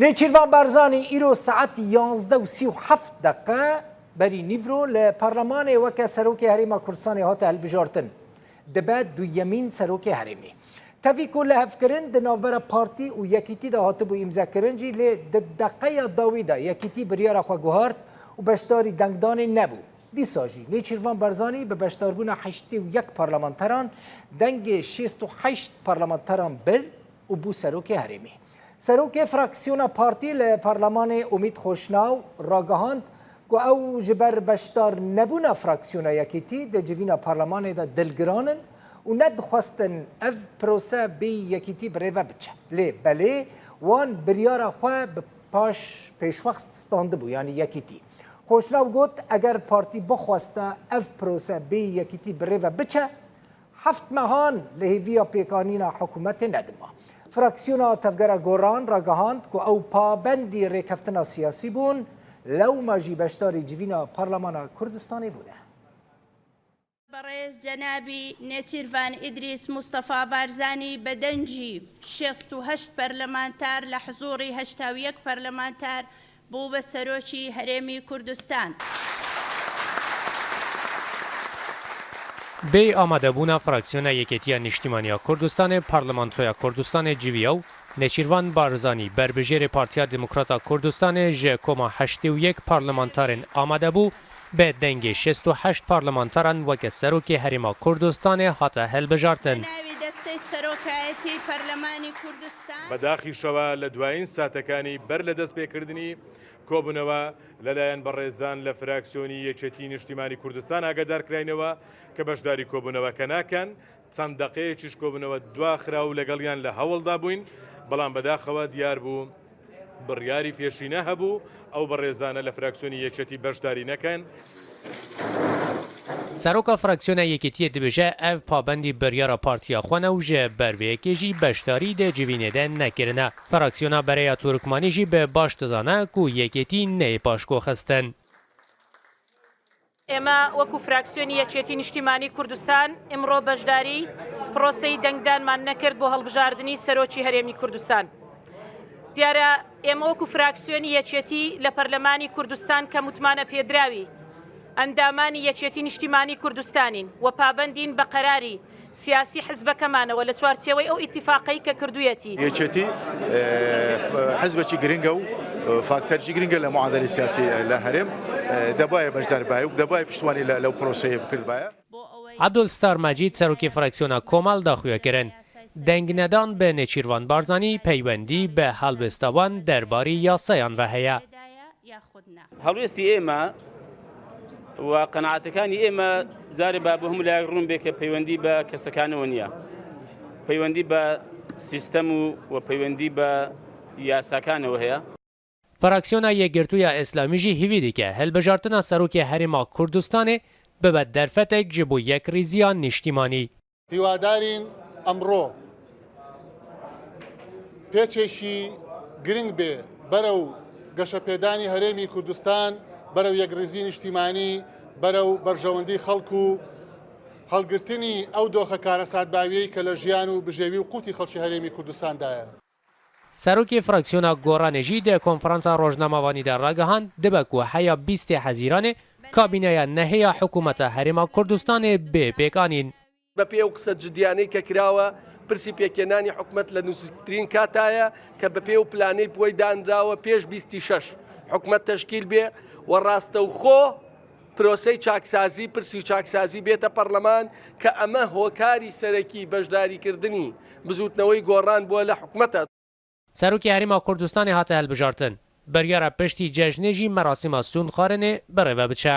نێچیرڤان بارزانی ئیرۆ سەعات 11 و 37 دەقە بەری نیڤرۆ لە پەرلەمانێ وەکە سەرۆکی هەرێما کوردستانی هاتە هەلبژارتن دبە دویەمین سەرۆکی هەرێمی. تەڤی کو لەهەڤکردن di navbera partî û yekîtî de hatibû îmzekirin jî lê di deqeya dawî de yekîtî biryara xwe guhart û beşdarî dengdanê nebû. Dîsa jî Nêçîrvan Barzanî bi beşdarbûna 81 parlamenteran dengê 68 parlamenteran bir û bû serokê herêmê. Serokê fraksiyona partî li parlemanê Umîd Xoşnaw ragihand ku ew ji ber beşdar nebûna fraksiyona Yekîtî di civîna parlemanê de dilgiran in û nedixwestin ev prose bêyî Yekîtî birêve biçe. Lê belê wan biryara xwe bi paş pêşwext standibû yanî Yekîtî. Xoşnaw got eger partî bixweste ev prose bêyî Yekîtî birêve biçe, Heft mehan li hêviya pêkanîna hikûmetê nedima. Fraksiyona Tevgera Goran ragihand ku ew pabendî rêkeftina siyasî bûn, lewma jî beşdarî civîna Parlemana Kurdistanê bûne. بەڕێز جەنابی نێچیرڤان ئیدریس موستەفا بارزانی بە دەنگی 68 پەرلەمانتار لە حزوڕی 81 پەرلەمانتار بوو بە سەرۆکی هەرێمی کوردستان. بێ ئامادەبوونا فراکسیۆنا یەکێتییا نیشتیمانیا کوردستانێ پارلمانتۆیا کوردستانێ جڤیا و نێچیرڤان بارزانی بەربژێرێ پارتیا دێموکراتا کوردستانێ ژ کۆما 81 پارلمانتارێن ئامادەبوو بە دەنگێ 68 پارلمانتاران وەکە سەرۆکێ هەرێما کوردستانێ هاتە هەلبژارتن. بە ناوی دەستەی سەرۆکایەتیی پەرلەمانی کوردستان. بە داخیشەوە لە دوایین ساتەکانی بەر لە دەستپێکردنی کۆبوونەوە لەلایەن بەڕێزان لە فراکسیۆنی یەکێتی نیشتیمانی کوردستان ئاگادارکراینەوە کە بەشداری کۆبوونەوەکە ناکەن، چەند دەقەیەکیش کۆبوونەوە دواخرا و لەگەڵیان لە هەوڵدا بووین، بەڵام بەداخەوە دیار بوو بڕیاری پێشینە هەبوو ئەو بەڕێزانە لە فراکسیۆنی یەکێتی بەشداری نەکەن. سەرۆکا فراکسیۆنا یەکێتییە دبێژە ئەڤ پابەندی بریارا پارتیا خوە نە و ژ بەر ڤێ یەکێ ژی بەشداری دە جڤینێ دە نەکرنە. فراکسیۆنا بەرەیا تورکمانی ژی بە باش دزانە کو یەکێتی نەیێ پاشکۆ خستن. ئێمە وەکو فراکسیۆنی یەکێتی نیشتیمانی کوردستان ئمڕۆ بەشداری پرۆسەی دەنگدانمان نەکرد بۆ هەڵبژاردنی سەرۆکی هەرێمی کوردستان. دیارە ئێمە وەکو فراکسیۆنی یەکێتی لە پەرلەمانی کوردستان کە متمانە پێدراوی ئەندامانی یەکێتی نیشتیمانی کوردستانین و پابەندین بە قەراری سیاسی حزبەکەمانەوە لە چوارچێوەی ئەو ئیتیفاقەی کە کردوویەتی. یەکێتی حزبێکی گرنگە و فاکتەرێکی گرنگە لە معادلەی سیاسی لە هەرێم، دەبوایە بەشدار بایە و دەبوایە پشتیوانی لەو پرۆسەیە بکردبایە. عەبدولستار مەجید سەرۆکی فراکسیۆنا کۆمەڵ دا خویاکردن، دەنگنەدان بە نێچیرڤان بارزانی پەیوەندی بە هەڵوێستاوان دەرباری یاسایان ڤە هەیە. هەڵوێستی ئێمە و قەناعەتەکانی ئێمە جارێ با بۆ هەموو لایەک ڕوون بێ کە پەیوەندی بە کەسەکانەوە نییە، پەیوەندی بە سیستەم و و پەیوەندی بە یاساکانەوە هەیە. فراکسیۆنا یەکگرتوویا ئیسلامی ژی هیڤی دیکە هەلبژارتنا سەرۆکێ هەرێما کوردستانێ ببە دەرفەتێک ژ بۆ یەکڕیزیا نیشتیمانی. هیوادارین ئەمڕۆ پێچێکی گرنگ بێ بەرەو گەشەپێدانی هەرێمی کوردستان، بەرەو یەکڕیزی نیشتیمانی، بەرەو بەرژەوەندی خەڵک و هەڵگرتنی ئەو دۆخە کارەساتباویەی کە لە ژیان و بژێوی و قوتی خەڵکی هەرێمی کوردستاندایە. سەرۆکی فراکسیۆنا گۆڕانێ ژی دە کۆنفرانسا ڕۆژنامەوانی دە ڕاگەهاند دبە کو هەیا بیستێ حەزیرانێ کابینەیا نەهێیا حکوومەتە هەرێما کوردستانێ بێ پێکئانین. بەپێی ئەو قسە جدیانەی کە کراوە، پرسی پێکهێنانی حکومەت لە نزیکترین کاتایە کە بەپێی ئەو پلانەی بۆی دانراوە پێش بیستی شەش حکومەت تەشکیل بێ و ڕاستەوخۆ پرۆسەی چاکسازی پرسی چاکسازی بێتە پەرلەمان کە ئەمە هۆکاری سەرەکی بەشداریکردنی بزوتنەوەی گۆڕان بووە لە حکومەتە. سەرۆکی هەرێما کوردستانێ هاتە هەلبژارتن، بریارە پشتی جەژنێ ژی مەراسیما سوندخوارنێ بەڕێڤە بچە.